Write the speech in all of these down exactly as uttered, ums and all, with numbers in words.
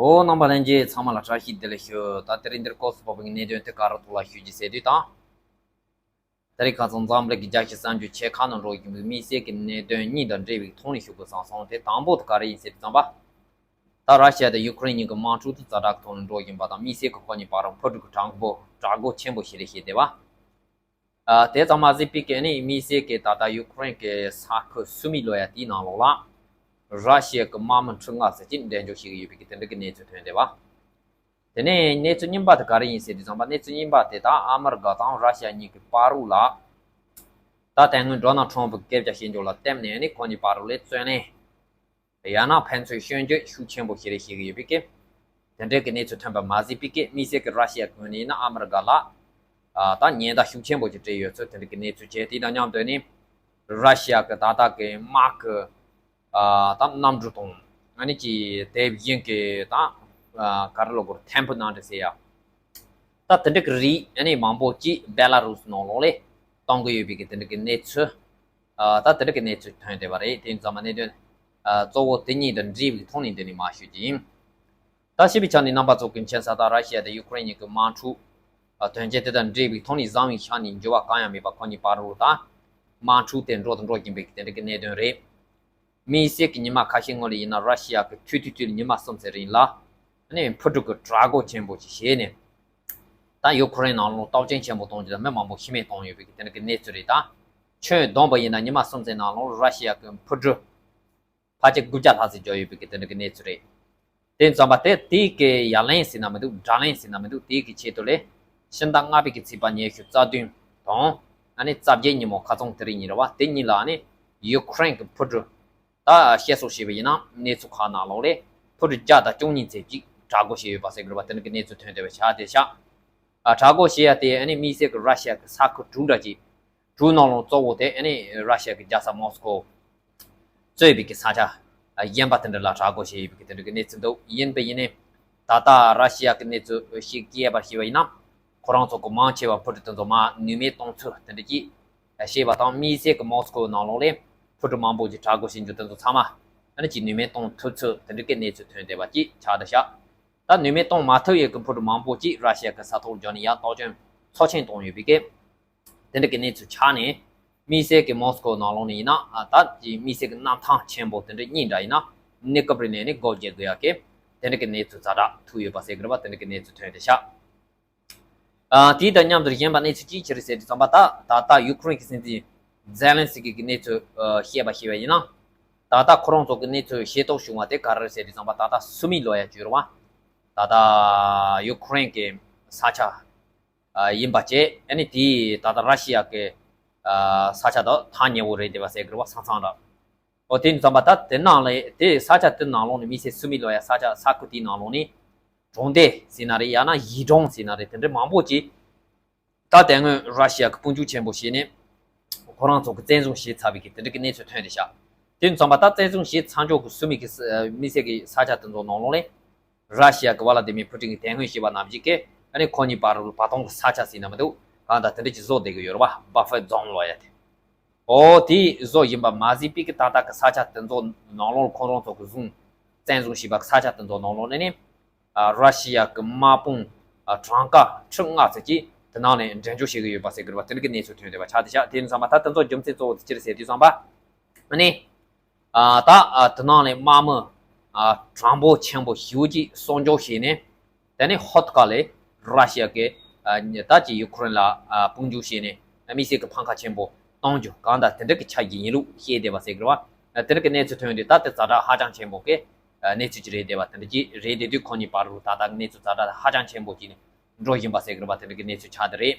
ཨོ། རྣམ་པ་ལྷན་རྒྱས་ཚང་མ་ལ་བཀྲ་ཤིས་བདེ་ལེགས་ཞུ། ད་དེ་རིང་འདིར་སྐབས་སུ་བབས་པའི་གནད་དོན་དེ་ག་རེ་ཐོག་ལ་ཞུ་རྒྱུ་ཟེར་དུས་དང་། དེ་རིང་ཁ་སང་འཛམ་གླིང་གི་རྒྱལ་སྤྱི་གསར་འགྱུར་ཆེ་ཁག་ནང་འགྲོ་བཞིན་པའི་དམིགས་བསལ་གྱི་གནད་དོན་གཉིས་དང་འབྲེལ་བའི་ཐོག་ནས་ཞུ་དགོས་བསམ་སོང་། དེ་དང་པོ་དེ་ག་རེ་ཡིན་ཟེར་དུས་ཙམ་པ། ད་ར་ཤི་ཡ་དང་ཡུ་ཀེ་རེན་གཉིས་ཀྱི་དམག་འཁྲུག་དེ་ཛ་དྲག་ཐོག་ནས་འགྲོ་བཞིན་པ་དང་། དམིགས་བསལ་གྱི་ཁོ་གཉིས་བར་འཕུར་གྲུ་གི་གྲངས་འབོར་དྲག་པོ་ཆེན་པོ་ཞིག་རེད་ཞེས་བསྡད་པ། ཨ། དེ་ཙམ་མ་ཟད་པའི་གི་ནི་དམིགས་བསལ་གྱི་ད་ལྟ་ཡུ་ཀེ་རེན་གྱི་ས་ཁུལ་སུ་མི་ལོ་ཡ་དེའི་ནང་ལོགས་ལ་ར་ཤི་ཡ་གི་དམག་མི་ཁྲི་ལྔ་ཙམ་ཅིག་འགྲེམས་འཇོག་བྱེད་ཀྱི་ཡོད་པའི་གི་དེ་འདྲ་གི་གནས་ཚུལ་ཐོན་བསྡད་པ། དེ་ནས་གནས་ཚུལ་རྙིང་པ་དེ་ག་རེ་ཡིན་ཟེར་དུས་ཙམ་པ། གནས་ཚུལ་རྙིང་པ་དེ་དག་ཨ་མི་རི་ཀ་དང་ར་ཤི་ཡ་གཉིས་ཀྱི་བར་དུ་ལ། ད་དེ་སྔོན་ཌོ་ནལ་ཊམ་ཕི་གི་སྐད་ཆ་བཤད་འཇོག་ལ་བརྟེན་ནས་ནི་ཁོ་གཉིས་བར་དུ་ལ་རྩོད་གླེང་ཡང་ན་ཕན་ཚུན་སྐྱོན་བརྗོད་ཤུགས་ཆེན་པོ་ཞིག་རེད་བྱེད་ཀྱི་ཡོད་པའི་གི་དེ་འདྲའི་གི་གནས་ཚུལ་ཐོན་པ་མ་ཟད་པའི་གི་དམིགས་བསལ་གྱི་ར་ཤི་ཡ་ཀུན་ནས་ཡིན་ན་ཨ་མི་རི་ཀ་ལ། ཨ། ད་ཉེན་བརྡ་ཤུགས་ཆེན་པོ་ཞིག་སྤྲད་ཡོད་ཚུལ་དེ་འདྲ་གི་གནས་ཚུལ་བྱས། དེ་དང་མཉམ་དུ་ནི་ར་ཤི་ཡ་གི་ད་ལྟ་གི་དམག་གི། ཨ། ད་གནམ་གྲུ་དང་ཨ་ནི་ཅི་དེ་བཞིན་གྱི་ད། ཨ། ག་རེ་ལབ་དགོས་རེད། ཐེམ་ཕུ་ནང་འདྲ་ཟེར་ཡ། ད་དེ་འདྲ་གི་རིགས་ཨ་ནི་མང་པོ་ཅིག་བེ་ལ་རུ་སི་ནང་ལོགས་ལ་གཏོང་གི་ཡོད་པའི་གི་དེ་འདྲ་གི་གནས་ཚུལ། ཨ། ད་དེ་འདྲ་གི་གནས་ཚུལ་ཐོན་བསྡད་པ་རེད། དེ་ཙམ་མ་གནད་དོན། ཨ། གཙོ་བོ་དེ་གཉིས་དང་འབྲེལ་བའི་ཐོག་ནས་འདི་ནས་མར་ཞུ་རྒྱུ་ཡིན། ད་ཞུས་པའི་ཆ་ནས་རྣམ་པ་ཚོ་གི་མཁྱེན་གསལ་ལྟར་ར་ཤི་ཡ་དང་ཡུ་ཀེ་རེན་གཉིས་ཀྱི་དམག་འཁྲུག་ཨ། དོན་རྐྱེན་དེ་དང་འབྲེལ་བའི་ཐོག་ནས་བཟང་བའི་ཆ་ནས་འགྱུར་བ་གང་ཡང་མེད་པར་ཁོ་གཉིས་བར་དུ་ད་དམག་འཁྲུག་དེ་འགྲོ་དང་འགྲོ་བཞིན་པའི་དེ་འདྲ་གི་གནད་དོན་རེད། དམིགས་བསལ་གྱི་ཉི་མ་ཁ་ཤས་སྔོན་ལ་ཡིན་ན་ར་ཤི་ཡ་གི་ཐུག་ཐུག་ཐུག་ལ་ཉི་མ་གསུམ་ཙམ་རིང་ལ་ནས་འཕུར་གྲུ་གི་དྲག་རྒོལ་ཆེན་པོ་ཞིག་བྱས་ནས། ད་ཡུ་ཀེ་རེན་ནང་ལོགས་སྟོབས་ཆེན་ཆེན་པོ་གཏོང་རྒྱུ་དང་མི་མང་པོ་ཤི་རྨས་བཏང་ཡོད་པའི་དེ་འདྲ་གི་གནས་ཚུལ་རེད། ད་ཁྱོན་བསྡོམས་པ་ཡིན་ན་ཉི་མ་གསུམ་ཙམ་ནང་ལོགས་ར་ཤི་ཡ་གི་འཕུར་གྲུ་ཕལ་ཆེར་དགུ་བརྒྱ་ལྷག་ཙམ་འབྱོར་ཡོད་པའི་གི་དེ་འདྲ་གི་གནས་ཚུལ་རེད། དེ་ཙམ་པ་དེ་དེའི་གི་ཡ་ལན་ཟེར་ན་མི་འདུག་དགྲ་ལན་ཟེར་ན་མི་འདུག་དེའི་གི་ཆེད་དུ་ལས་ཕྱི་ཟླ་ལྔ་པའི་གི་ཚེས་པ་ཉི་ཤུ་རྩ་བདུན་དང་ཨ་ནི་རྩ་བརྒྱད་ཉིན་མོ་ཁ་སང་དེ་རིང་ཉིན་རེ་བ་དེ་གཉིས་ལ་ཨ་ནི་ཡུ་ཀེ་རེན་གི་འཕུར་གྲུ། ད་བཤད་སྲོལ་བྱས་པ་ཡིན་ན་གནས་ཚུལ་ཁག་ནང་ལོགས་ལས་འཕུར་གྲུ་བརྒྱ་དང་བཅུ་གཉིས་ཙམ་ཅིག་དྲག་རྒོལ་བྱས་ཡོད་པ་ཟེར་གི་རེད་པ། དེ་འདྲ་གི་གནས་ཚུལ་ཐོན་བསྡད་པ་ཆགས་བསྡད་ཤག་ཨ། དྲག་རྒོལ་བྱེད་ཡ་དེ་ཨ་ནི་དམིགས་བསལ་གྱི་ར་ཤི་ཡ་གི་ས་ཁུལ་དྲུག་འདྲ་ཅིག་དྲུག་ནང་ལོགས་གཙོ་བོ་དེ་ཨ་ནི་ར་ཤི་ཡ་གི་རྒྱལ་ས་མོ་སི་ཀོ་གཙོས་པའི་གི་ས་ཆ་གཞན་པ་དེ་འདྲ་ལ་དྲག་རྒོལ་བྱས་ཡོད་པའི་གི་དེ་འདྲ་གི་གནས་ཚུལ་འདུག་ཡིན་པ་ཡིན་ནའི་ད་ལྟ་ར་ཤི་ཡ་གི་གནས་ཚུལ་ཞིག་སྐྱེས་པར་བྱས་པ་ཡིན་ན། ཁོ་རང་ཚོ་གི་མང་ཆེ་བ་འཕུར་གྲུ་དེ་ཚོ་མར་ནུས་མེད་གཏོང་ཚུལ་དེ་འདྲ་ཅིག་བྱས་པ་དང་། དམིགས་བསལ་གྱི་མོ་སི་ཀོ་ནང་ལོགས་ལས་འཕུར་གྲུ་མང་པོ་ཅིག་དྲག་རྒོལ་བྱེད་རྒྱུ་དེ་ཚོ་ཚང་མ་ཨ་ནི་ཅིག་ནུས་མེད་གཏོང་ཐུབ་ཚུལ་དེ་འདྲ་གི་གནས་ཚུལ་ཐོན་བསྡད་པ་ཅིག་ཆགས་བསྡད་ཤག་ད་ནུས་མེད་གཏོང་མ་ཐུབ་ཡས་ཀྱི་འཕུར་གྲུ་མང་པོ་ཅིག་ར་ཤི་ཡ་གི་ས་ཐོག་འབྱོར་ནས་ཡང་བཏང་སྐྱོན་ཚབས་ཆེན་བཏང་ཡོད་པའི་གི་དེ་འདྲ་གི་གནས་ཚུལ་ཆགས་ནས། དམིགས་བསལ་གྱི་མོ་སི་ཀོ་ནང་ལོགས་ནས་ཡིན་ན། ཨ། ད་ཀྱི་དམིགས་བསལ་གྱི་གནམ་ཐང་ཆེན་པོ་དེ་འདྲ་གཉིས་འདྲ་ཡིན་ན་གནས་སྐབས་རིང་ནས་ནི་སྒོ་འབྱེད་དགོས་ཡ་གི་དེ་འདྲ་གི་གནས་ཚུལ་ཛ་དྲག་ཐུག་ཡོད་པ་ཟེར་གི་རེད་པ། དེ་འདྲ་གི་གནས་ཚུལ་ཐོན་བསྡད་ཤག་ཨ། དེ་དང་མཉམ་དུ་གཞན་པ་གནས་ཚུལ་ཅིག་ཅི་རེད་ཟེར་དུས་ཙམ་པ། ད་ད་ལྟ་ཡུ་ཀེ་རེན་གྱི་སྲིད་འཛིན་ཛེ་ལན་སི་ཀི་གི་གནས་ཚུལ་ཨ་བཤད་པ་ཞིག་བ་ཡིན་ན། ད་ལྟ་ཁོ་རང་ཚོ་གི་གནས་ཚུལ་ཤེས་རྟོགས་བྱུང་བ་དེ་ག་རེ་རེད་ཟེར་དུས་ཙམ་པ། ད་ལྟ་སུ་མི་ལོ་ཡ་བརྗོད་རེད་པ། ད་ལྟ་ཡུ་ཀེ་རེན་གྱི་ས་ཆ་ཨ་ཡིན་པ་བཅས། ཨ་ནི་དེ་ད་ལྟ་ར་ཤི་ཡ་གི་ཨ་ས་ཆ་དང་ཐག་ཉེ་བོ་རེད་བསྡད་པ་ཟེར་གི་རེད་པ། ས་མཚམས་ར། འོ། དེ་ཙམ་པ་ད་དེ་ནང་ལ་དེ་ས་ཆ་དེ་ནང་ལོགས་ནས་དམིགས་བསལ་སུ་མི་ལོ་ཡ་ས་ཆ་ས་ཁུལ་དེའི་ནང་ལོགས་ནས་གྲོང་སྡེ་ཟེར་ན་རེད། ཡང་ན་ཡུལ་གྲོང་ཟེར་ན་རེད། དེ་འདྲ་མང་པོ་ཅིག་ད་དེ་སྔོན་ར་ཤི་ཡ་གི་དཔུང་འཇུག་ཆེན་པོ་བྱས་ནས་ཁོ་རང་ཚོ་གི་བཙན་བཟུང་བྱས་ཚར་བའི་གི་དེ་འདྲ་གི་གནས་ཚུལ་ཐོན་བསྡད་ཤག་དེ་ཙམ་པ་ད་བཙན་བཟུང་བྱས་ཚར་འཇོག་གི་སུ་མི་གི་ས་དམིགས་བསལ་གི་ས་ཆ་དེ་ཚོ་ནང་ལོགས་ལ་ར་ཤི་ཡ་གི་ཝ་ལ་དི་མིར་ཕུ་ཏིན་གི་དེ་སྔོན་བཤད་པ་ནང་བཞིན་གི་ཨ་ནི་ཁོ་གཉིས་བར་དུ་བར་སྟོང་གི་ས་ཆ་ཟེར་ན་མི་འདུག་གང་ལྟར་དེ་འདྲ་ཅིག་བཟོ་བསྡད་གི་ཡོད་རེད་པ། བྷ་ཧྥར་ཛོན་ལབ་ཡ་དེ། འོ། དེ་བཟོ་བཞིན་པ་མ་ཟད་པའི་གི་ད་ལྟ་གི་ས་ཆ་དེ་ཚོ་ནང་ལོགས་ཁོ་རང་ཚོ་གི་བཟུང་བཙན་བཟུང་བྱས་པ་གི་ས་ཆ་དེ་ཚོ་ནང་ལོགས་ནས་ནི། ཨ། ར་ཤི་ཡ་གི་དམག་དཔུང་ཨ་གྲངས་ཀ་ཁྲི་ལྔ་ཙམ་ཅིག་དེ་ནང་ནས་འགྲེམས་འཇོག་བྱེད་ཀྱི་ཡོད་པ་ཟེར་གི་རེད་པ། དེ་འདྲ་གི་གནས་ཚུལ་ཐོན་བསྡད་པ་ཆགས་བསྡད་ཤག་དེ་ཡིན་ཙང་མ་ད་དེ་ཚོ་རྒྱུ་མཚན་གཙོ་བོ་དེ་ཅི་རེད་ཟེར་དུས་ཙམ་པ། ཨ་ནི། ཨ། ད་ཨ་དེ་ནང་ནས་དམག་མི་ཨ་གྲངས་འབོར་ཆེན་པོ་ཞེ་པོ་ཅིག་གསོག་འཇོག་བྱས་ནས། དེ་ནས་ཧོར་ཁ་ལས་ར་ཤི་ཡ་གི་ཨ་ད་ཅིག་ཡུ་ཀེ་རེན་ལ་ཨ་དཔུང་འཇུག་བྱས་ནས་དམིགས་བསལ་གྱི་འཕང་ཁ་ཆེན་པོ་གཏོང་རྒྱུ་གང་ལྟར་དེ་འདྲ་གི་ཆ་རྒྱུ་ཡིན་ལུགས་བཤད་བསྡད་པ་ཟེར་གི་རེད་པ། དེ་འདྲ་གི་གནས་ཚུལ་ཐོན་དུས་ད་དེ་ཛ་དྲག་ཧ་ཅང་ཆེན་པོ་གི་གནས་ཚུལ་ཅིག་རེད་བསྡད་པ། དེ་འདྲ་ཅིག་རེད་བསྡད་དུས་ཁོ་གཉིས་བར་དུ་ད་ལྟ་གནས་ཚུལ་ཛ་དྲག་ཧ་ཅང་ཆེན་པོ་ཅིག་འགྲོ་བཞིན་པ་ཟེར་གི་རེད་པ། དེ་འདྲ་གི་གནས་ཚུལ་ཆགས་བསྡད་རེད།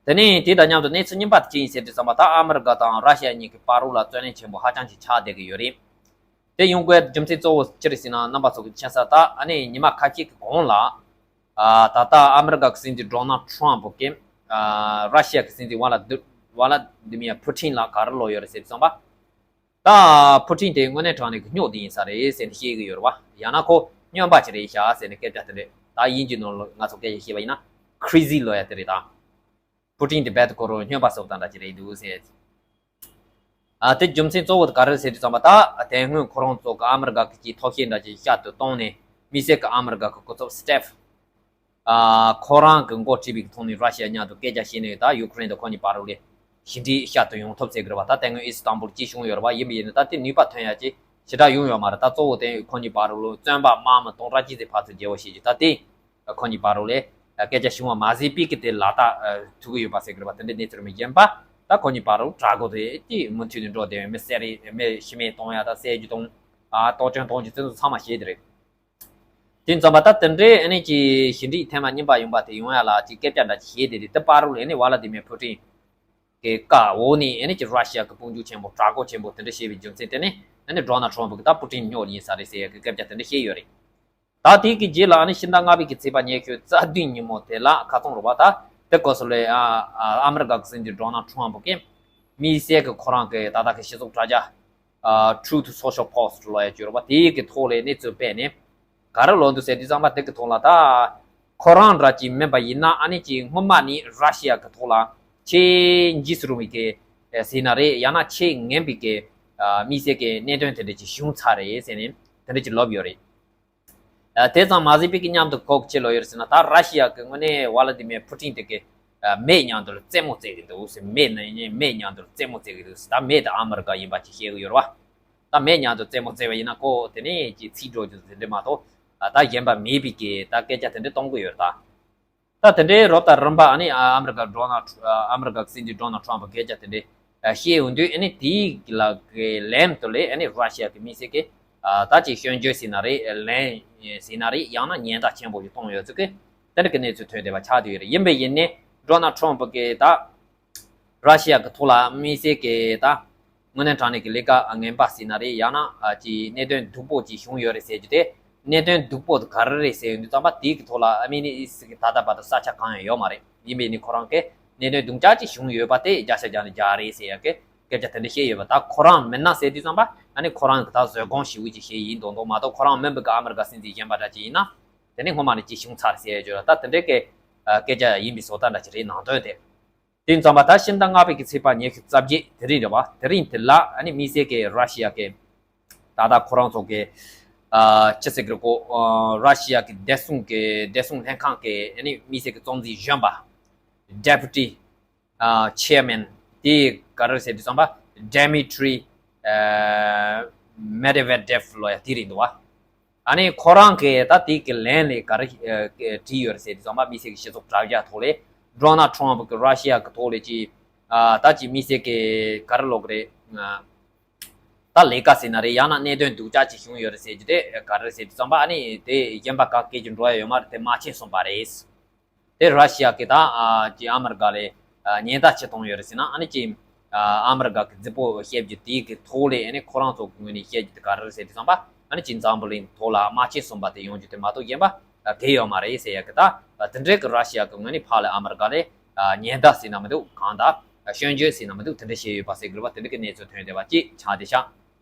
དེ་ནས་དེ་དང་མཉམ་དུ་གནས་ཚུལ་རྙིང་པ་དེ་ཅི་ཡིན་ཟེར་དུས་ཙམ་པ། ད་ཨ་མི་རི་ཀ་དང་ར་ཤི་ཡ་གཉིས་ཀྱི་བར་དུ་ལ་རྩོད་གླེང་ཆེན་པོ་ཧ་ཅང་ཅིག་ཆགས་བསྡད་ཀྱི་ཡོད་རེད། དེ་ཡོང་དགོས་རྒྱུ་མཚན་གཙོ་བོ་ཅི་རེད་ཟེར་ན། རྣམ་པ་ཚོ་གི་མཁྱེན་གསལ་ལྟར་ཨ་ནི་ཉི་མ་ཁ་ཤས་ཀྱི་གོང་ལ། ཨ། ད་ལྟ་ཨ་མི་རི་ཀ་གི་སྲིད་འཛིན་ཌོ་ནལ་ཊམ་ཕུ་གིས། ཨ། ར་ཤི་ཡ་གི་སྲིད་འཛིན་ཝ་ལ་དི་ཝ་ལ་དི་མིར་ཕུ་ཊིན་ལ་ག་རེ་ལབ་ཡོད་རེད་ཟེར་དུས་ཙམ་པ། ད་ཕུ་ཊིན་དེ་དངོས་གནས་དྲང་གནས་ཀྱི་སྨྱོ་དེ་ཡིན་ས་རེད་ཟེར་ནས་བཤད་ཀྱི་ཡོད་རེད་པ། ཡང་ན་ཁོ་སྨྱོན་པ་ཅིག་རེད་ཤག་ཟེར་ནས་སྐད་ཆ་དེ་འདྲ། ད་དབྱིན་ཇིའི་ནང་ལ་ང་ཚོ་སྐད་ཆ་བཤད་པ་ཡིན་ན་ཁི་རེ་ཟི་ལབ་ཡ་དེ་རེད་ད། ཕུ་ཊིན་དེ་རྦད་དེ་ཁོ་རང་སྨྱོན་པ་བཟོ་སྟངས་འདྲ་ཅིག་རེད་འདུག་ཟེར། ཨ་དེ་རྒྱུ་མཚན་གཙོ་བོ་དེ་ག་རེ་ཟེར་དུས་ཙམ་པ། ད་དེ་སྔོན་ཁོ་རང་ཚོ་གི་ཨ་མི་རི་ཀ་གི་ཀྱི་ཐོ་བཤད་འདྲ་ཅིག་བཤད་དུ་བཏང་ནས། དམིགས་བསལ་གི་ཨ་མི་རི་ཀ་གི་སྐུ་ཚབ་སི་ཏེབ་ཨ་ཁོ་རང་གི་འགོ་ཁྲིད་པའི་ཐོག་ནས་ར་ཤི་ཡ་མཉམ་དུ་སྐད་ཆ་བཤད་ནས། ད་ཡུ་ཀེ་རེན་དང་ཁོ་གཉིས་བར་ལ་ཞི་འགྲིག་བཤད་དུ་ཡོང་ཐབས་ཟེར་གི་རེད་བ། ད་དེ་སྔོན་ཨི་སི་ཏམ་བུལ་གྱི་བྱུང་ཡོད་རེད་བ། ཡིན་པ་ཡིན་ན་ད་དེ་ནུས་པ་ཐོན་ཡ་ཅིག་ཞེ་དྲག་ཡོང་ཡོད་མ་རེད། ད་གཙོ་བོ་དེ་ཁོ་གཉིས་བར་ལ་བཙོན་པ་དམག་མི་སྟོང་ཕྲག་གཅིག་ཙམ་ཕར་ཚུར་བརྗེ་པོ་བྱས་ཀྱི། ད་དེ་ཁོ་གཉིས་བར་ལ་སྐད་ཆ་བྱུང་བ་མ་ཟད་པའི་གི་དེ་ལག་བསྟར་ཐུབ་ཀྱི་ཡོད་པ་ཟེར་གི་རེད་བ། དེ་འདྲའི་གནས་ཚུལ་མི་ཡིན་པ། ད་ཁོ་གཉིས་བར་ལ་དྲག་པོ་དེ་ཅིག་མུ་མཐུད་ནས་འགྲོ་བསྡད་པའི། མི་བསད་རེས། མི་ཤི་རྨས་གཏོང་ཡ་དང་བསད་རྒྱུ་དང་། ཨ་གཏོར་སྐྱོན་གཏོང་རྒྱུ་དེ་ཚོ་ཚང་མ་བྱས་དེ་རེད། དེ་ཙམ་པ་ད་དེ་འདྲའི་ཨ་ནི་ཅིག་ཞི་འགྲིག་ཐེངས་མ་གཉིས་པ་ཡོང་པ་དེ་ཡོང་ཡ་ལ་ཅིག་སྐད་ཆ་འདྲ་ཅིག་བཤད་དེ་རེད། དེ་བར་ལ་ཨ་ནི་ཝ་ལ་ཏི་མེར་ཕུ་ཏིན་གི་བཀའ་འོག་ནས་ཨ་ནི་ཅིག་ར་ཤི་ཡ་གི་དཔུང་འཇུག་ཆེན་པོ་དྲག་པོ་ཆེན་པོ་དེ་འདྲ་བྱས་པའི་རྒྱུ་མཚན་དེ་ནི། ཨ་ནི་ཌོ་ནལ་ཊམ་ཕུ་གི་ད་པུ་ཏིན་ཉོ་ཡིན་ས་རེད་ཟེར་ཡ་གི་སྐད་ཆ་དེ་འདྲ་བཤད་ཡོད་རེད། ད་དེ་གི་རྗེས་ལ་ཨ་ནི་ཕྱི་ཟླ་ལྔ་པའི་གི་ཚེས་པ་ཉི་ཤུ་རྩ་བདུན་ཉིན་མོ་དེ་ལ་ཁ་སང་རེད་བ། ད་དེ་སྐབས་སུ་ལ་ཨ་ཨ་ཨ་མི་རི་ཀ་གི་སྲིད་འཛིན་ཌོ་ནལ་ཊམ་ཕུ་གིས་དམིགས་བསལ་གི་ཁོ་རང་གི་ད་ལྟ་གི་སྤྱི་ཚོགས་དྲ་རྒྱ་ཨ་Truth Social Post ལབ་ཡ་ཅིག་ཡོད་རེད་བ། དེ་གི་ཐོག་ལ་གནས་ཚུལ་སྤེལ་ནས་ག་རེ་ལབ་འདུག་ཟེར་དུས་ཙམ་པ། དེ་གི་ཐོག་ལ་ད་ཁོ་རང་འདྲ་ཅིག་མིན་པ་ཡིན་ན་ཨ་ནི་ཅིག་སྔོན་མ་ནས་ར་ཤི་ཡ་གི་ཐོག་ལ་ཆེས་འཇིགས་སུ་རུང་བའི་གི་ཟེར་ན་རེད། ཡང་ན་ཆེས་ངན་པའི་གི་ཨ་དམིགས་བསལ་གི་གནད་དོན་དེ་འདྲ་ཅིག་བྱུང་ཚར་རེད་ཟེར་ནས་དེ་འདྲ་ཅིག་ལབ་ཡོད་རེད། ཨ་དེ་ཙམ་མ་ཟད་པའི་གི་མཉམ་དུ་ཁོ་གི་ཆེད་ལོ་ཡོད་ཟེར་ན། ད་ར་ཤི་ཡ་གི་དངོས་གནས་ཝ་ལ་ཏི་མེར་ཕུ་ཏིན་དེ་གི་ཨ་མེ་མཉམ་དུ་རྩེད་མོ་རྩེ་གི་འདུག་ཟེར། མེ་ནི་མེ་མཉམ་དུ་རྩེད་མོ་རྩེ་གི་འདུག་ཟེར། ད་མེ་དེ་ཨ་མི་རི་ཀ་ཡིན་པ་ཅིག་བཤད་གི་ཡོད་རེད་བ། ད་མེ་མཉམ་དུ་རྩེད་མོ་རྩེ་བ་ཡིན་ན་ཁོ་དེ་ནས་ཅིག་ཚིག་འགྲོ་རྒྱུ་དེ་འདྲ་མ་གཏོགས། ཨ་ད་གཞན་པ་མེད་པའི་གི་ད་སྐད་ཆ་དེ་འདྲ་གཏོང་གི་ཡོད་རེད་ད། ད་དེ་འདྲའི་རོབ་དང་རིམ་པ་ཨ་ནི་ཨ་ཨ་མི་རི་ཀ་ཌོ་ནལ་ཊ་ཨ་ཨ་མི་རི་ཀ་གི་སྲིད་འཛིན་ཌོ་ནལ་ཊམ་ཕུ་སྐད་ཆ་དེ་འདྲའི་ཨ་བཤད་ཡོང་དུས། ཨ་ནི་དེའི་ལ་གི་ལན་དུ་ལས་ཨ་ནི་ར་ཤི་ཡ་གི་དམིགས་བསལ་གི་ཨ་ད་ཅིག་སྐྱོན་བརྗོད་ཟེར་ན་རེད། ལན་ཟེར་ན་རེད། ཡང་ན་ཉེན་བརྡ་ཆེན་པོ་ཞིག་གཏོང་ཡོད་ཚུལ་གི་དེ་འདྲ་གི་གནས་ཚུལ་ཐོན་བསྡད་པ་ཆགས་བསྡད་ཡོད་རེད། ཡིན་པ་ཡིན་ནའི་ཌོ་ནལ་ཊམ་ཕུ་གིས་ད་ར་ཤི་ཡ་གི་ཐོག་ལ་དམིགས་བསལ་གྱི་ད་དངོས་གནས་དྲང་གནས་ཀྱི་ལས་ཀ་ངན་པ་ཟེར་ན་རེད། ཡང་ན་ཨ་ཅིག་གནད་དོན་སྡུག་པོ་ཅིག་བྱུང་ཡོད་རེད་ཟེར་རྒྱུ་དེ། གནད་དོན་སྡུག་པོ་དེ་ག་རེ་རེད་ཟེར་ཡོང་དུས་ཙམ་པ། དེའི་གི་ཐོག་ལ་ཨ་མི་ནི་ཨི་སི་གི་ད་ལྟ་བར་དུ་ས་ཆ་གང་ཡང་ཡོད་མ་རེད། ཡིན་པས་ནི་ཁོ་རང་གིས་གནད་དོན་སྡུག་ཅག་ཅིག་བྱུང་ཡོད་པ་དེ་བརྒྱ་ཆ་བརྒྱ་ནས་བརྒྱ་རེད་ཟེར་ཡ་གི་སྐད་ཆ་དེ་འདྲ་བཤད་ཡོད་པ། ད་ཁོ་རང་མིན་ན་ཟེར་དུས་ཙམ་པ་ཨ་ནི་ཁོ་རང་གི་ད་བཟོད་སྒོམ་ཞེ་པོ་ཅིག་བྱས་ཡིན་མདོག་མདོག་མ་གཏོགས། ཁོ་རང་མིན་པའི་གི་ཨ་མི་རི་ཀ་སྲིད་འཛིན་གཞན་པ་འདྲ་ཅིག་ཡིན་ན། དེ་ནི་སྔོན་མ་ནས་ཅིག་བྱུང་ཚར་ཟེར་ཡ་ཅིག་ཡོད་རེད། ད་དེ་འདྲའི་གི་ཨ་སྐད་ཆ་ཡིན་པའི་བཟོ་ལྟ་འདྲ་ཅིག་རེད། ནང་དོན་དེ། དེ་ཙམ་པ་ད་ཕྱི་ཟླ་ལྔ་པའི་གི་ཚེས་པ་ཉི་ཤུ་རྩ་བརྒྱད་དེ་རིང་རེད་བ། དེ་རིང་དེ་ལ་ཨ་ནི་དམིགས་བསལ་གི་ར་ཤི་ཡ་གི་ད་ལྟ་ཁོ་རང་ཚོ་གི་ཨ་ཅི་ཟེར་གི་རེད་གོ། ཨ་ར་ཤི་ཡ་གི་བདེ་སྲུང་གི་བདེ་སྲུང་ལྷན་ཁང་གི་ཨ་ནི་དམིགས་བསལ་གི་གཙོ་འཛིན་གཞོན་པ། Deputy ཨ་Chairman དེ་ག་རེ་ཟེར་དུས་ཙམ་པ། Dmitry ཨ་Medvedev ལབ་ཡ་དེ་རེད་འདུག་བ། ཨ་ནི་ཁོ་རང་གིས་ད་དེ་གི་ལན་ལ་ག་རེ་ཨ་བྲིས་ཡོད་རེད་ཟེར་དུས་ཙམ་པ། དམིགས་བསལ་གི་སྤྱི་ཚོགས་དྲ་རྒྱ་ཐོག་ལ་ཌོ་ནལ་ཊམ་ཕུ་གི་ར་ཤི་ཡ་གི་ཐོག་ལ་ཅིག་ཨ་ད་ཅིག་དམིགས་བསལ་གི་ག་རེ་ལབ་གི་རེད། ཨ་ད་ལས་ཀ་ཟེར་ན་རེད། ཡང་ན་གནད་དོན་སྡུག་ཅག་ཅིག་བྱུང་ཡོད་རེད་ཟེར་རྒྱུ་དེ་ག་རེ་ཟེར་དུས་ཙམ་པ། ཨ་ནི་དེ་གཞན་པ་ག་གེ་ཅིག་འགྲོ་ཡ་ཡོད་མ་རེད། དེ་དམག་ཆེན་གསུམ་པ་རེད། དེ་ར་ཤི་ཡ་གི་ད་ཨ་ཅིག་ཨ་མི་རི་ཀ་ལ་ཨ་ཉེན་བརྡ་ཅིག་བཏང་ཡོད་རེད་ཟེར་ན། ཨ་ནི་ཅིག་ཨ་ཨ་མི་རི་ཀ་གི་རྫིག་པོ་བཤད་རྒྱུ་དེ་གི་ཐོག་ལ་ཨ་ནི་ཁོ་རང་ཚོ་གི་ངོས་ནས་བཤད་རྒྱུ་དེ་ག་རེ་རེད་ཟེར་དུས་ཙམ་པ། ཨ་ནི་ཅིག་འཛམ་བུ་གླིང་ཐོག་ལ་དམག་ཆེན་གསུམ་པ་དེ་ཡོང་རྒྱུ་དེ་མ་གཏོགས་གཞན་པ་ཨ་གང་ཡང་ཡོད་མ་རེད་ཟེར་ཡ་གི། ད་དེ་འདྲའི་གི་ར་ཤི་ཡ་གི་ངོས་ནས་ཕར་ལ་ཨ་མི་རི་ཀ་ལ་ཨ་ཉེན་བརྡ་ཟེར་ན་མི་འདུག། གང་ལྟར་སྐྱོན་བརྗོད་ཟེར་ན་མི་འདུག། དེ་འདྲ་བྱས་ཡོད་པ་ཟེར་དགོས་པ། དེ་འདྲ་གི་གནས་ཚུལ་ཐོན་བསྡད་པ་ཅིག་ཆགས་བསྡད་ཤག།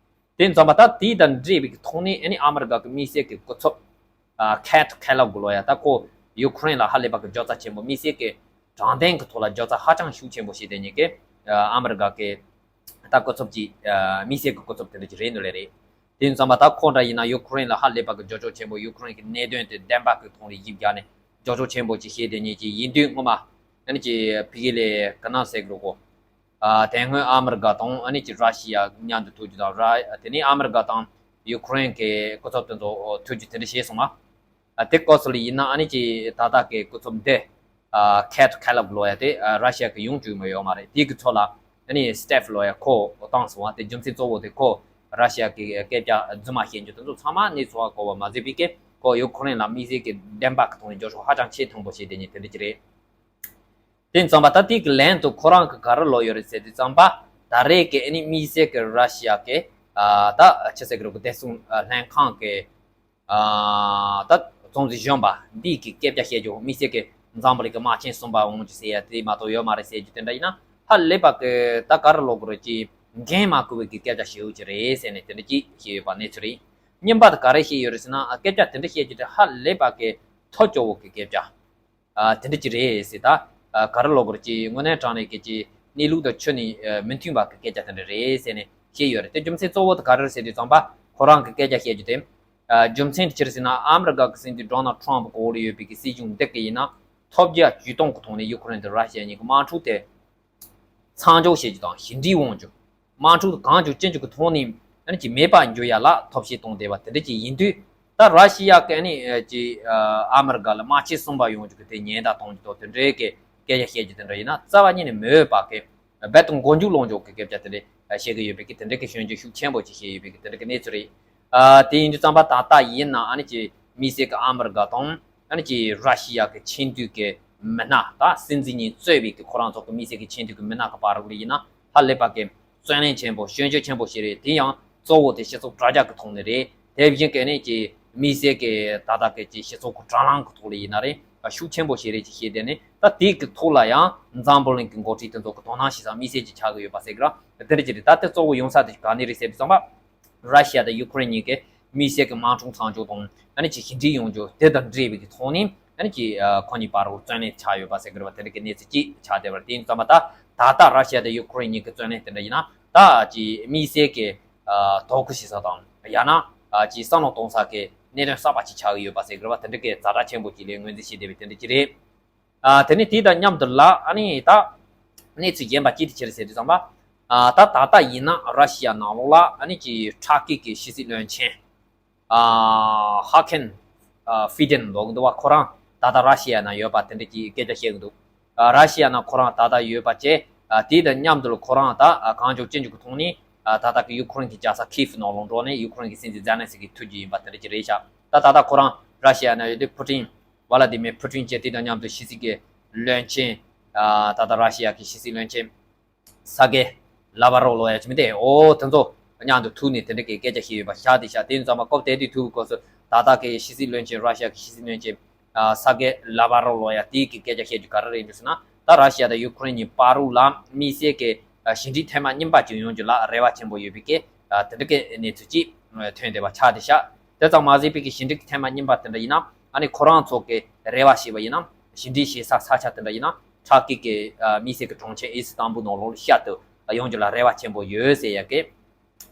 དེ་ཙམ་པ་ད་དེ་དང་འབྲེལ་བའི་གི་ཐོག་ནས་ཨ་ནི་ཨ་མི་རི་ཀ་གི་དམིགས་བསལ་གི་སྐུ་ཚབ་ཨ་ཁེ་ཐི་ཁེ་ལོག་ལབ་ཡ། ད་ཁོ་ཡུ་ཁུ་རེན་ལ་ཧ་ལས་པ་གི་མགྱོགས་རྩ་ཆེན་པོ། དམིགས་བསལ་གི་དྲང་བདེན་གི་ཐོག་ལ་མགྱོགས་རྩ་ཧ་ཅང་ཤུགས་ཆེན་པོ་བྱས་བསྡད་མཁན་གི་ཨ་མི་རི་ཀ་གི་ད་སྐུ་ཚབ་ཅིག་ཨ་དམིགས་བསལ་གི་སྐུ་ཚབ་དེ་འདྲ་ཅིག་རེད་འདུག་ལེ་རེད། དེ་ཙམ་པ་ད་ཁོ་འདྲ་ཡིན་ན་ཡུ་ཁུ་རེན་ལ་ཧ་ལས་པ་གི་འགྱུར་ལྡོག་ཆེན་པོ། ཡུ་ཁུ་རེན་གི་གནད་དོན་དེ་བདེན་པ་གི་ཐོག་ནས་གཞི་བཞག་ནས་འགྱུར་ལྡོག་ཆེན་པོ་ཅིག་བྱས་བསྡད་མཁན་ཅིག་ཡིན་དུས། སྔོན་མ་ཨ་ནི་ཅིག་ཕ་གི་ལ་ག་ན་ཟེར་གི་རེད་གོ། ཨ་དེ་སྔོན་ཨ་མི་རི་ཀ་དང་ཨ་ནི་ཅིག་ར་ཤི་ཡ་མཉམ་དུ་ཐུག་རྒྱུ་དང་། ར་དེ་ནས་ཨ་མི་རི་ཀ་དང་ཡུ་ཁུ་རེན་གི་སྐུ་ཚབ་དེ་ཚོ་ཐུག་རྒྱུ་དེ་འདྲ་བྱས་སོང་ང་། ཨ་དེ་སྐབས་སུ་ལ་ཡིན་ན་ཨ་ནི་ཅིག་ད་ལྟ་གི་སྐུ་ཚབ་འདི་ཨ་ཁེ་ཐི་ཁེ་ལོག་ལབ་ཡ་དེ་ཨ་ར་ཤི་ཡ་གི་ཡོང་བཅུག་མི་ཡོད་མ་རེད། དེ་གི་ཚོ་ལ་ཨ་ནི་སི་ཏེབ་ལབ་ཡ་ཁོ་བཏང་སོང་བ། དེ་རྒྱུ་མཚན་གཙོ་བོ་དེ་ཁོ་ར་ཤི་ཡ་གི་སྐད་ཆ་རྫུན་མ་བཤད་རྒྱུ་དེ་ཚོ་ཚང་མ་གནས་ཚུལ་བ་གོ་བ་མ་ཟད་པའི་གི་ཁོ་ཡུ་ཁུ་རེན་ལ་དམིགས་བསལ་གི་བདེན་པ་གི་ཐོག་ནས་འགྱུར་ལྡོག་ཧ་ཅང་ཆེས་ཐོན་པོ་བྱས་བསྡད་མཁན་དེ་འདྲ་ཅིག་རེད། དེ་ཙམ་པ་ད་དེ་གི་ལན་དུ་ཁོ་རང་གི་ག་རེ་ལབ་ཡོད་རེད་ཟེར་དུས་ཙམ་པ། ད་རེས་ཀྱི་ཨ་ནི་དམིགས་བསལ་གྱི་ར་ཤི་ཡ་གི་ཨ་ད་ཆི་ཟེར་གི་རེད་གོ། བདེ་སྲུང་ཨ་ལྷན་ཁང་གི་ཨ་ད་གཙོ་འཛིན་གཞོན་པ་འདི་གི་སྐད་ཆ་བཤད་རྒྱུ། དམིགས་བསལ་གྱི་འཛམ་བུ་གླིང་གི་དམག་ཆེན་གསུམ་པ་འོང་རྒྱུ་ཟེར་ཡ་དེ་མ་གཏོགས་ཡོད་མ་རེད་ཟེར་རྒྱུ་དེ་འདྲ་ཡིན་ན། ཧ་ལས་པ་གི་ད་ག་རེ་ལབ་དགོས་རེད། ཅིག་འགན་མ་འཁུར་བའི་གི་སྐད་ཆ་ཞེ་པོ་ཅིག་རེད་ཟེར་ནས་དེ་འདྲ་ཅིག་བཤད་ཡོད་པ་གནས་ཚུལ་རེད། གཉིས་པ་དེ་ག་རེ་བཤད་ཡོད་རེད་ཟེར་ན། ཨ་སྐད་ཆ་དེ་འདྲ་བཤད་རྒྱུ་དེ་ཧ་ལས་པ་གི་ཐབས་སྐྱོ་བོ་གི་སྐད་ཆ། ཨ་དེ་འདྲ་ཅིག་རེད་ཟེར། ད་ཨ་ག་རེ་ལབ་དགོས་རེད། ཅིག་དངོས་གནས་དྲང་གནས་ཀྱི་ཅིག་གནས་ལུགས་དང་ཁྱོན་ནས་ཨ་མི་མཐུན་པ་གི་སྐད་ཆ་དེ་འདྲ་རེད་ཟེར་ནས་ བཤད་ཡོད་རེད། དེ་རྒྱུ་མཚན་གཙོ་བོ་དེ་ག་རེ་རེད་ཟེར་དུས་ཙམ་པ་ཁོ་རང་གི་སྐད་ཆ་བཤད་རྒྱུ་དེ། ཨ། རྒྱུ་མཚན་དེ་ཅི་རེད་ཟེར་ན་ཨ་མི་རི་ཀ་གི་སྲིད་འཛིན་ཌོ་ནལ་ཊམ་པ་གི་འོག་ལ་ཡོད་པའི་གི་སྲིད་གཞུང་འདི་གི་ཡིན་ན་ཐོབ་རྒྱ་ཇུས་གཏོང་གི་ཐོག་ནས་ཡུ་ཁུ་རེན་དང་ར་ཤི་ཡ་གཉིས་ཀྱི་དམག་འཁྲུག་དེ་མཚམས་འཇོག་བྱེད་རྒྱུ་དང་ཞི་འགྲིག་ཡོང་རྒྱུ། དམག་འཁྲུག་གང་བྱུང་ཅི་བྱུང་གི་ཐོག་ནས་ཨ་ནི་ཅིག་མེད་པ་འགྱུར་ཡ་ལ་ཐབས་ཤེས་གཏོང་བསྡད་པ་དེ་འདྲ་ཅིག་ཡིན་དུས། ད་ར་ཤི་ཡ་གི་ཨ་ནི་ཅིག་ཨ་མི་རི་ཀ་ལ་དམག་ཆས་གསུམ་པ་ཡོང་རྒྱུ་གི་དེ་ཉེན་བརྡ་གཏོང་རྒྱུ་དང་དེ་འདྲའི་གི་སྐད་ཆ་བཤད་རྒྱུ་དེ་འདྲ་ཡིན་ན་རྩ་བ་ཉིད་ནས་མི་འོས་པ་གི་རྦད་དེ་མགོ་མཇུག་ལོག་འཇོག་གི་སྐད་ཆ་དེ་འདྲ་བཤད་གི་ཡོད་པའི་གི་དེ་འདྲ་གི་སྐྱོན་བརྗོད་ཤུགས་ཆེན་པོ་ཅིག་བཤད་ཡོད་པའི་གི་དེ་འདྲ་གི་གནས་ཚུལ་རེད། ཨ་དེ་ཡིན་དུས་ཙམ་པ་ད་ལྟ་ཡིན་ན་ཨ་ནི་ཅིག་དམིགས་བསལ་གི་ཨ་མི་རི་ཀ་དང་ཨ་ནི་ཅིག་ར་ཤི་ཡ་གི་ཆེས་མཐོའི་གི་མི་སྣ་ད་སྲིད་འཛིན་གཉིས་གཙོས་པའི་གི་ཁོ་རང་ཚོ་གི་དམིགས་བསལ་གི་ཆེས་མཐོའི་གི་མི་སྣ་གི་བར་རུ་ལ་ཡིན་ན་ཧ་ལས་པ་གི་བརྩོན་ལེན་ཆེན་པོ་སྐྱོན་བརྗོད་ཆེན་པོ་ཞིག་རེད། དེ་ཡང་གཙོ་བོ་དེ་སྤྱི་ཚོགས་དྲ་རྒྱ་གི་ཐོག་ནས་རེད། དེ་བཞིན་གི་ཨ་ནི་ཅིག་དམིགས་བསལ་གི་ད་ལྟ་གི་ཅིག་སྤྱི་ཚོགས་གི་དྲ་ལམ་གི་ཐོག་ལ་ཡིན་ན་རེད། ཤུགས་ཆེན་པོ་ཞིག་རེད་ཅེས་བཤད་དེ་ནི་ད་དེའི་གི་ཐོག་ལ་ཡང་འཛམ་བུ་གླིང་གི་འགོ་ཁྲིད་དེ་ཚོ་གི་དོ་སྣང་བྱེད་ས་དམིགས་བསལ་གྱི་ཆགས་ཀྱི་ཡོད་པ་ཟེར་གི་ར། དེ་འདྲ་ཅིག་རེད། ད་དེ་གཙོ་བོ་ཡོང་ས་དེ་ག་ནས་རེད་ཟེར་བའི་ཙམ་པ། ར་ཤི་ཡ་དང་ཡུ་ཁུ་རེན་གཉིས་ཀྱི་དམིགས་བསལ་གྱི་དམག་འཁྲུག་མཚམས་འཇོག་དང་ཨ་ནི་ཅིག་ཞི་འགྲིག་ཡོང་རྒྱུ་དེ་དང་འབྲེལ་བའི་གི་ཐོག་ནས་ཨ་ནི་ཅིག་ཁོ་གཉིས་བར་རུ་བརྩོན་ལེན་ཆགས་ཡོད་པ་ཟེར་གི་རེད་པ། དེ་འདྲ་གི་གནས་ཚུལ་ཅིག་ཆགས་བསྡད་པ་རེད། དེ་ཡིན་ཙམ་པ་ད་ད་ལྟ་ར་ཤི་ཡ་དང་ཡུ་ཁུ་རེན་གཉིས་ཀྱི་བརྩོན་ལེན་དེ་འདྲ་ཡིན་ན་ད་ཅིག་དམིགས་བསལ་གྱི་དོ་ཁུར་བྱེད་ས་དང་ཡང་ན་ཅིག་བསམ་བློ་གཏོང་ས་གི་གནད་དོན་གསར་པ་ཅིག་ཆགས་ཀྱི་ཡོད་པ་ཟེར་གི་རེད་པ། དེ་འདྲ་གི་ཛ་དྲག་ཆེན་པོ་ཅིག་ལ་ངོས་འཛིན་བྱེད་བསྡད་པའི་དེ་འདྲ་ཅིག་རེད། ཨ་དེ་ནས་དེ་དང་མཉམ་དུ་ལ་ཨ་ནི་ད་གནས་ཚུལ་གཞན་པ་ཅིག་དེ་ཅི་རེད་ཟེར་དུས་ཙམ་པ། ཨ་ད་ད་ལྟ་ཡིན་ན་ར་ཤི་ཡ་ནང་ལོགས་ལ་ཨ་ནི་ཅིག་ཊར་ཀི་གི་ཕྱི་སྲིད་བློན་ཆེན་ཨ་ཧ་ཁན་ཨ་ཧྥི་ཌེན་ལབ་ཀྱི་འདུག་པ། ཁོ་རང་ད་ལྟ་ར་ཤི་ཡ་ནང་ཡོད་པ་དེ་འདྲ་ཅིག་སྐད་ཆ་བཤད་ཀྱི་འདུག། ཨ་ར་ཤི་ཡ་ནང་ཁོ་རང་ད་ལྟ་ཡོད་པ་བཅས། ཨ་དེ་དང་མཉམ་དུ་ལ་ཁོ་རང་ད་ཨ་གང་བྱུང་ཅི་བྱུང་གི་ཐོག་ནས་ཨ་ད་ལྟ་གི་ཡུ་ཁུ་རེན་གྱི་རྒྱལ་ས་ཁིབ་ནང་ལོགས་འགྲོ་ནས་ཡུ་ཁུ་རེན་གྱི་སྲིད་འཛིན་ཛེ་ལན་སི་ཀི་ཐུག་རྒྱུ་ཡིན་པ་དེ་འདྲ་ཅིག་རེད་ཤག། ད་ད་ལྟ་ཁོ་རང་ར་ཤི་ཡ་ནང་ཡོད་དུས་ཕུ་ཏིན། ཝ་ལ་དི་མིར་ཕུ་ཏིན་བཅས་དེ་དང་མཉམ་དུ་ཕྱི་སྲིད་ཀྱི་བློན་ཆེན། ཨ་ད་ལྟ་ར་ཤི་ཡ་གི་ཕྱི་སྲིད་བློན་ཆེན་ས་གེ་ལ་བ་རོ་ལོ་ཡ་ཅི་མི་དེ་འོ་དེ་ཚོ་མཉམ་དུ་ཐུག་ནས་དེ་འདྲ་གི་སྐད་ཆ་བཤད་ཡོད་པ་ཤག། དེ་ཤག་དེ་ཡིན་ཙང་མ་སྐབས་དེ་དུས་ཐུག་གི་སྐབས་སུ་ད་ལྟ་གི་ཕྱི་སྲིད་བློན་ཆེན་ར་ཤི་ཡ་གི་ཕྱི་སྲིད་བློན་ཆེན་ཨ་ས་གེ་ལ་བ་རོ་ལོ་ཡ་དེའི་གི་སྐད་ཆ་བཤད་རྒྱུ་ག་རེ་རེད་འདུག་ཟེར་ན། ད་ར་ཤི་ཡ་དང་ཡུ་ཁུ་རེན་གཉིས་བར་རུ་ལ་དམིགས་བསལ་གྱི་ཨ་ཞི་འགྲིག་ཐེངས་མ་གཉིས་པ་ཅིག་ཡོང་རྒྱུ་ལ་རེ་བ་ཆེན་པོ་ཡོད་པའི་གི་ཨ་དེ་འདྲ་གི་གནས་ཚུལ་ཅིག་ཐོན་བསྡད་པ་ཆགས་བསྡད་ཤག། དེ་ཙམ་མ་ཟད་པའི་གི་ཞི་འགྲིག་ཐེངས་མ་གཉིས་པ་དེ་འདྲ་ཡིན་ན་ཨ་ནི་ཁོ་རང་ཚོ་གི་རེ་བ་བྱས་པ་ཡིན་ན་ཞི་འགྲིག་བྱེད་ས་ས་ཆ་དེ་འདྲ་ཡིན་ན་ཊར་ཀི་གི་ཨ་དམིགས་བསལ་གི་གྲོང་ཁྱེར་ཨི་སི་ཏན་བུལ་ནང་ལོགས་ལ་ཤར་དུ་ཡོང་རྒྱུ་ལ་རེ་བ་ཆེན་པོ་ཡོད་ཟེར་ཡ་གི་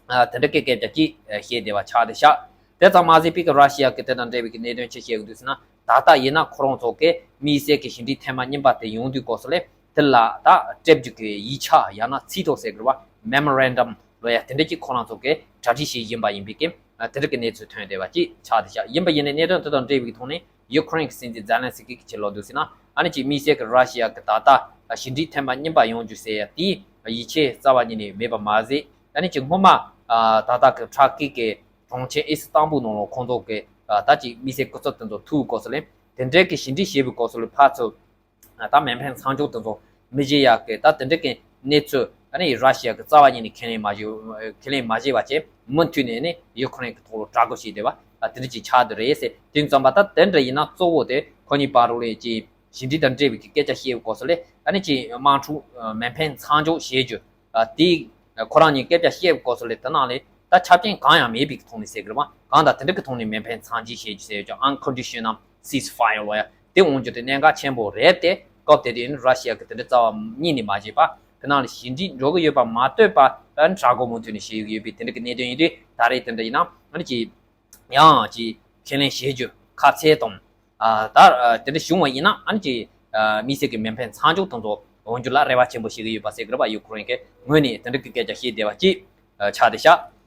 ཨ་དེ་འདྲ་གི་སྐད་ཆ་ཅིག་ཨ་བཤད་བསྡད་པ་ཆགས་བསྡད་ཤག། དེ་ཙམ་མ་ཟད་པའི་གི་ར་ཤི་ཡ་གི་དེ་དང་འབྲེལ་བའི་གི་གནད་དོན་ཅིག་བཤད་གི་འདུག་ཟེར་ན། ད་ལྟ་ཡིན་ན་ཁོ་རང་ཚོ་གི་དམིགས་བསལ་གི་ཞི་འགྲིག་ཐེངས་མ་གཉིས་པ་དེ་ཡོང་དུས་སྐབས་སུ་ལས་དེ་ལ་ད་སྤྲད་རྒྱུ་གི་ཡིག་ཆ་ཡང་ན་ཚིག་ཐོ་ཟེར་དགོས་པ་མེ་མོ་རན་ཌམ་ལོ་ཡ་དེ་འདྲ་ཅིག་ཁོ་རང་ཚོ་གི་གྲ་སྒྲིག་བྱེད་བཞིན་པ་ཡིན་པའི་གི་ཨ་དེ་འདྲ་གི་གནས་ཚུལ་ཐོན་བསྡད་པ་ཅིག་ཆགས་བསྡད་ཤག། ཡིན་པ་ཡིན་ནའི་གནད་དོན་དེ་དང་འབྲེལ་བའི་གི་ཐོག་ནས་ཡུ་ཁུ་རེན་གི་སྲིད་འཛིན་ཛེ་ལན་སི་ཀི་གིས་ཅི་ལབ་འདུག་ཟེར་ན། ཨ་ནི་ཅིག་དམིགས་བསལ་གི་ར་ཤི་ཡ་གི་ད་ལྟ་ཞི་འགྲིག་ཐེངས་མ་གཉིས་པ་ཡོང་རྒྱུ་ཟེར་ཡ་དེའི་ཡིད་ཆེས་རྩ་བ་ཉིད་ནས་མེད་པ་མ་ཟད། ཨ་ནི་ཅིག་སྔོན་མ་ཨ་ད་ལྟ་གི་ཊར་ཀི་གི་གྲོང་ཁྱེར་ཨི་སི་ཏན་བུལ་ནང་ལ་ཁོང་ཚོ་གི་ཨ་ད་ཅིག་དམིགས་བསལ་སྐུ་ཚབ་དེ་ཚོ་ཐུག་སྐབས་སུ་ལས་དེ་འདྲའི་གི་ཞི་འགྲིག་བྱེད་པའི་སྐབས་སུ་ལས་ཕར་ཚུར་ད་མེ་འཕེན་མཚམས་འཇོག་དེ་ཚོ་མི་བྱེད་ཡག་གི་ད་དེ་འདྲ་གི་གནས་ཚུལ་ཨ་ནི་ར་ཤི་ཡ་གི་རྩ་བ་ཉིད་ནས་ཁས་ལེན་མ་བྱེད་ཁས་ལེན་མ་བྱེད་པ་བྱས་མུ་མཐུད་ནས་ནི་ཡུ་ཁུ་རེན་གི་ཐོག་ལ་དྲག་རྒོལ་བྱས་བསྡད་པ་ཨ་དེ་འདྲ་ཅིག་ཆགས་བསྡད་རེད་ཟེར། དེ་ཙམ་པ་ད་དེ་འདྲ་ཡིན་ན་གཙོ་བོ་དེ་ཁོ་གཉིས་བར་རུ་ལས་ཀྱི་ཞི་འགྲིག་དང་འབྲེལ་བའི་གི་སྐད་ཆ་བཤད་པའི་སྐབས་སུ་ལས་ཨ་ནི་ཅིག་དམག་འཁྲུག་མེ་འཕེན་མཚམས་འཇོག་བྱེད་རྒྱུ་ཨ་དེ་ཁོ་རང་གཉིས་སྐད་ཆ་བཤད་པའི་སྐབས་སུ་ལས་དེ་ནང་ལས་ད་ཆ་རྐྱེན་གང་ཡང་མེད་པའི་གི་ཐོག་ནས་ཟེར་གི་རེད་པ། གང་ལྟར་དེ་འདྲ་གི་ཐོག་ནས་མེ་འཕེན་མཚམས་འཇོག་བྱེད་རྒྱུ་ཟེར་ཡོད་ཀྱང་unconditional ceasefire ལོ་ཡ་དེ་འོང་རྒྱུ་དེ་གནད་འགག་ཆེན་པོ་རེད་དེ། སྐབས་དེ་དུས་ནི་ར་ཤི་ཡ་གི་དེ་འདྲ་རྩ་བ་ཉིད་ནས་མ་བྱས་པ་དེ་ནང་ལ་ཞི་འགྲིག་འགྲོ་གི་ཡོད་པ་མ་ལྟོས་པ་དྲག་རྒོལ་མུ་མཐུད་ནས་བྱེད་ཀྱི་ཡོད་པའི་དེ་འདྲ་གི་གནད་དོན་ཡིན་དུས་ད་རེས་དེ་འདྲ་ཡིན་ན་ཨ་ནི་ཅིག་ཡང་ཅིག་ཁས་ལེན་བྱེད་རྒྱུ་ཁ་གསལ་དང་ཨ་ད་དེ་འདྲ་བྱུང་བ་ཡིན་ན་ཨ་ནི་ཅིག་དམིགས་བསལ་གྱི་མེ་འཕེན་མཚམས་འཇོག་དེ་ཚོ་འོང་རྒྱུ་ལ་རེ་བ་ཆེན་པོ་བྱེད་ཀྱི་ཡོད་པ་ཟེར་གི་རེད་པ། ཡུ་ཁུ་རེན་གྱི་ངོས་ནས་དེ་འདྲ་གི་སྐད་ཆ་བཤད་བསྡད་པ་ཅིག་ཆགས་བསྡད་ཤག།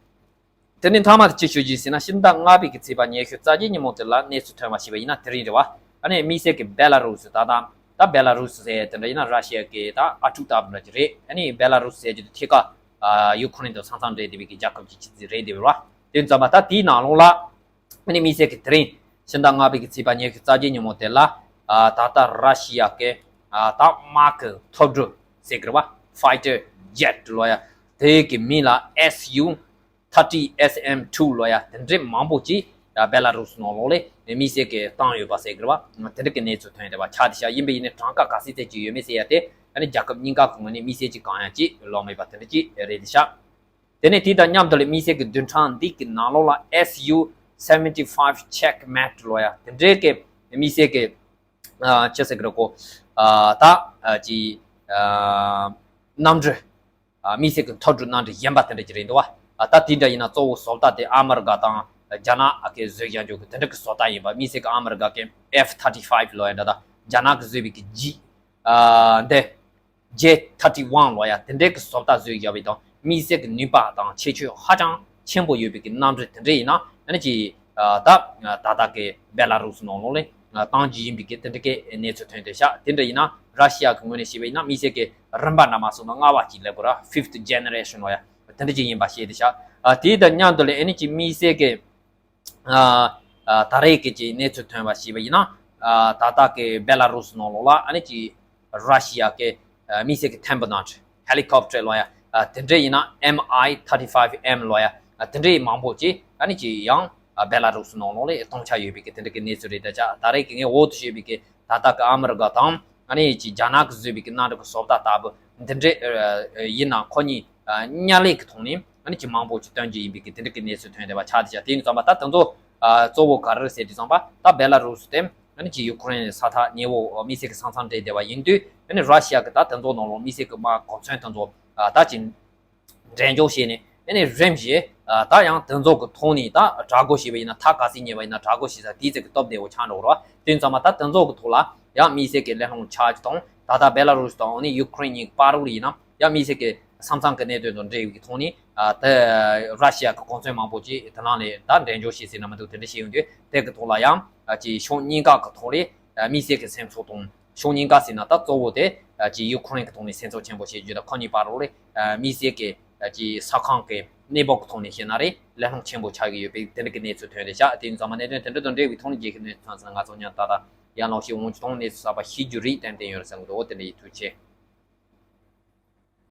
དེ་ནས་མཐའ་མ་དེ་ཅི་ཞུ་རྒྱུ་ཡིན་ཟེར་ན་ཕྱི་ཟླ་ལྔ་པའི་གི་ཚེས་པ་ཉི་ཤུ་རྩ་བརྒྱད་ཉིན་མོ་དེ་ལ་གནས་ཚུལ་ཐོན་པ་ཞིག་པ་ཡིན་ན་དེ་རིང་རེད་པ། ཨ་ནི་དམིགས་བསལ་གྱི་བེ་ལ་རུ་སི་ད་ལྟ་ད་བེ་ལ་རུ་སི་ཟེར་དེ་འདྲ་ཡིན་ན་ར་ཤི་ཡ་གི་ད་ཨ་ཕྲུག་ལྟ་བུ་འདྲ་ཅིག་རེད། ཨ་ནི་བེ་ལ་རུ་སི་ཟེར་རྒྱུ་དེ་ཐད་ཀར་ཡུ་ཁུ་རེན་དང་ས་མཚམས་འབྲེལ་བསྡད་པའི་གི་རྒྱལ་ཁབ་ཅིག་ཅིག་རེད་དེ་རེད་པ། དེ་ཙམ་པ་ད་དེའི་ནང་ལོགས་ལ་ཨ་ནི་དམིགས་བསལ་གྱི་དེ་རིང་ཕྱི་ཟླ་ལྔ་པའི་གི་ཚེས་པ་ཉི་ཤུ་རྩ་བརྒྱད་ཉིན་མོ་དེ་ལ་ད་ལྟ་ར་ཤི་ཡ་གི་ད་དམག་གི་ཐོབ་གྲུ་ཟེར་གི་རེད་པ། ཕའི་ཊར་ཇེ་ཊི་ལོ་ཡ་དེ་གི་མིང་ལ་S U thirty S M two ལོ་ཡ་དེ་འདྲའི་མང་པོ་ཅིག་ད་བེ་ལ་རུ་སི་ནང་ལོགས་ལ་དམིགས་བསལ་གྱི་བཏང་ཡོད་པ་ཟེར་གི་རེད་པ། དེ་འདྲ་གི་གནས་ཚུལ་ཐོན་བསྡད་པ་ཆགས་བསྡད་ཤག། ཡིན་པ་ཡིན་ནའི་གྲངས་ཀ་ག་ཚད་ཙམ་ཅིག་ཡོད་མེད་ཟེར་ཡ་དེ་ཨ་ནི་རྒྱལ་ཁབ་གཉིས་ཀ་གི་ངོས་ནས་དམིགས་བསལ་ཅིག་གང་ཡང་ཅིག་ལོག་མེད་པ་དེ་འདྲ་ཅིག་རེད་བསྡད་ཤག། དེ་ནས་དེ་དང་མཉམ་དུ་ལ་དམིགས་བསལ་གྱི་བདུན་ཕྲག་འདི་གི་ནང་ལོགས་ལ་S U seventy five Checkmate ལོ་ཡ་དེ་འདྲའི་གི་དམིགས་བསལ་གྱི་ཨ་ཅི་ཟེར་གི་རེད་གོ། ཨ་ད་ཨ་ཅི་ཨ་གནམ་གྲུ་ དམིགས་བསལ་གྱི་འཐབ་གྲུ་གནམ་གྲུ་གཞན་པ་དེ་འདྲ་ཅིག་རེད་འདུག་བ། ད་དེ་འདྲ་ཡིན་ན་གཙོ་བོ་བཟོ་ལྟ་དེ་ཨ་མི་རི་ཀ་དང་རྒྱ་ནག་གིས་བཟོས་བཞག་རྒྱུ་གི་དེ་འདྲ་གི་བཟོ་ལྟ་ཡིན་པ། དམིགས་བསལ་གྱི་ཨ་མི་རི་ཀ་གི་F thirty five ལོ་ཡ་འདྲ་དང་རྒྱ་ནག་གིས་བཟོས་པའི་གི་G འདི་J thirty one ལོ་ཡ་དེ་འདྲའི་གི་བཟོ་ལྟ་བཟོས་བཞག་པའི་དང་དམིགས་བསལ་གྱི་ནུས་པ་དང་ཁྱད་ཆོས་ཧ་ཅང་ཆེན་པོ་ཡོད་པའི་གི་གནམ་གྲུ་དེ་འདྲ་ཡིན་ན་ཨ་ནི་ཅི་ད་ད་ལྟ་གི་བེ་ལ་རུ་སི་ནང་ལོགས་ལ་བཏང་རྒྱུ་ཡིན་པའི་གི་དེ་འདྲ་གི་གནས་ཚུལ་ཐོན་ཏེ་ཤག་དེ་འདྲ་ཡིན་ན་ར་ཤི་ཡ་གི་ངོས་ནས་བཤད་པ་ཡིན་ན་དམིགས་བསལ་གྱི་རིམ་པ་འདྲ་མ་སོང་ན་ལྔ་བ་གཅིག་ལབ་དགོས་ར། Fifth generation ལོ་ཡ་དེ་འདྲ་ཅིག་ཡིན་པ་བཤད་དེ་ཤག་དེ་དང་མཉམ་དུ་ལ་ཨ་ནི་ཅི་དམིགས་བསལ་གྱི་ད་རེས་ཀྱི་ཅིག་གནས་ཚུལ་ཐོན་པ་ཞིག་ཡིན་ན། ད་ལྟ་གི་བེ་ལ་རུ་སི་ནང་ལོགས་ལ་ཨ་ནི་ཅིག་ར་ཤི་ཡ་གི་དམིགས་བསལ་གྱི་ཐེམ་པ་ནང་ཧེ་ལི་ཀོབ་ཊར་ལོ་ཡ་དེ་འདྲ་ཡིན་ན་M I thirty five M ལོ་ཡ་དེ་འདྲའི་མང་པོ་ཅིག་ཨ་ནི་ཅིག་ཡང་བེ་ལ་རུ་སི་ནང་ལོགས་ལ་གཏོང་འཆར་ཡོད་པའི་གི་དེ་འདྲ་གི་གནས་ཚུལ་རེད། ད་ཆ་ད་རེས་ཀྱི་ངས་འོག་ཏུ་བཤད་པའི་གི་ད་ལྟ་གི་ཨ་མི་རི་ཀ་དང་ཨ་ནི་ཅིག་རྒྱ་ནག་གིས་བཟོས་པའི་གི་གནམ་གྲུ་གི་བཟོ་ལྟ་ལྟ་བུ་འདི་འདྲ་ཡིན་ན་ཁོ་གཉིས་མཉམ་ལས་ཀྱི་ཐོག་ནས། ཨ་ནི་ཅིག་མང་པོ་ཅིག་སྟོན་རྒྱུ་ཡིན་པའི་གི་དེ་འདྲ་གི་གནས་ཚུལ་ཐོན་བསྡད་པ་ཆགས་བསྡད་ཤག་དེ་ཡིན་ཙང་པ་ད་དེ་ཚོ་གཙོ་བོ་ག་རེ་ཟེར་དུས་ཙང་པ་ད་བེ་ལ་རུ་སི་དེ་ཨ་ནི་ཅིག་ཡུ་ཀེ་རེན་ས་ཐག་ཉེ་བོ་དམིགས་བསལ་གི་ས་མཚམས་འདྲེས་བསྡད་པ་ཡིན་དུས་ཨ་ནི་ར་ཤི་ཡ་གི་ད་དེ་ཚོ་ནང་ལོགས་དམིགས་བསལ་གི་མ་གོ་མཚོན་དེ་ཚོ་ད་ཅིག་འགྲེམས་འཇོག་བྱས་ནས་ཨ་ནི་རིམ་བཞིན་ད་ཡང་དེ་ཚོ་གི་ཐོག་ནས་ད་དྲག་རྒོལ་བྱས་པ་ཡིན་ན་ད་ག་ཚོད་ཉེ་བ་ཡིན་ན་དྲག་རྒོལ་བྱེད་ས་དེའི་ཚད་གི་སྟོབས་བདེ་བོ་ཆགས་འགྲོ་གི་རེད་བ། དེ་ཡིན་ཙང་པ་ད་དེ་ཚོ་གི་ཐོག་ལ་ཡང་དམིགས་བསལ་གི་གླེང་སློང་ཆགས་ཀྱི་དང་ད་ལྟ་བེ་ལ་རུ་སི་དང་ཨ་ནི་ཡུ་ཀེ་རེན་གཉིས་བར་རུ་ཡིན་ན་ཡང་དམིགས་བསལ་གྱི་ས་མཚམས་ཀྱི་གནད་དོན་དང་འབྲེལ་བའི་ཐོག་ནས་ཨ་ད་ར་ཤི་ཡ་གི་གོ་མཚོན་མང་པོ་ཅིག་དེ་ནང་ལས་ད་འགྲེམས་འཇོག་བྱེད་སྲིད་ན་མི་འདུག་དེ་འདྲ་བྱས་ཡོང་དུས་དེ་གི་ཐོག་ལ་ཡང་ཨ་ཅིག་ཕྱོགས་གཉིས་ཀ་གི་ཐོག་ལས་ཨ་དམིགས་བསལ་གྱི་སེམས་ཚོར་དང་ཕྱོགས་གཉིས་ཀ་ཟེར་ན་ད་གཙོ་བོ་དེ་ཨ་ཅིག་ཡུ་ཀེ་རེན་གི་ཐོག་ནས་སེམས་ཚོར་ཆེན་པོ་བྱེད་རྒྱུ་དང་ཁོ་གཉིས་བར་རུ་ལས་ཨ་དམིགས་བསལ་གྱི་ཨ་ཅིག་ས་ཁང་གི་གནས་བབ་གི་ཐོག་ནས་བཤད་ན་རེད་ལས་སློང་ཆེན་པོ་ཆགས་ཀྱི་ཡོད་པའི་དེ་འདྲ་གི་གནས་ཚུལ་ཐོན་རེད་ཤག་དེ་ཡིན་ཙང་མ་གནད་དོན་དེ་འདྲ་དང་འབྲེལ་བའི་ཐོག་ནས་རྒྱལ་ཁབ་གནས་ཚུལ་ཐོན་ཚར་ན་ང་ཚོ་མཉམ་ད་ལྟ་ཡར་ལངས་ཤིག་འོང་ཆུ་གཏོང་གནས་ཚུལ་གསར་པ་ཤེས་རྒྱུ་རེད་ཏན་ཏན་ཡོད་རེད་བསམ་གི་འདུག་འོ་དེ་འདྲ་ཡིན། ཐུགས་རྗེ་ཆེ།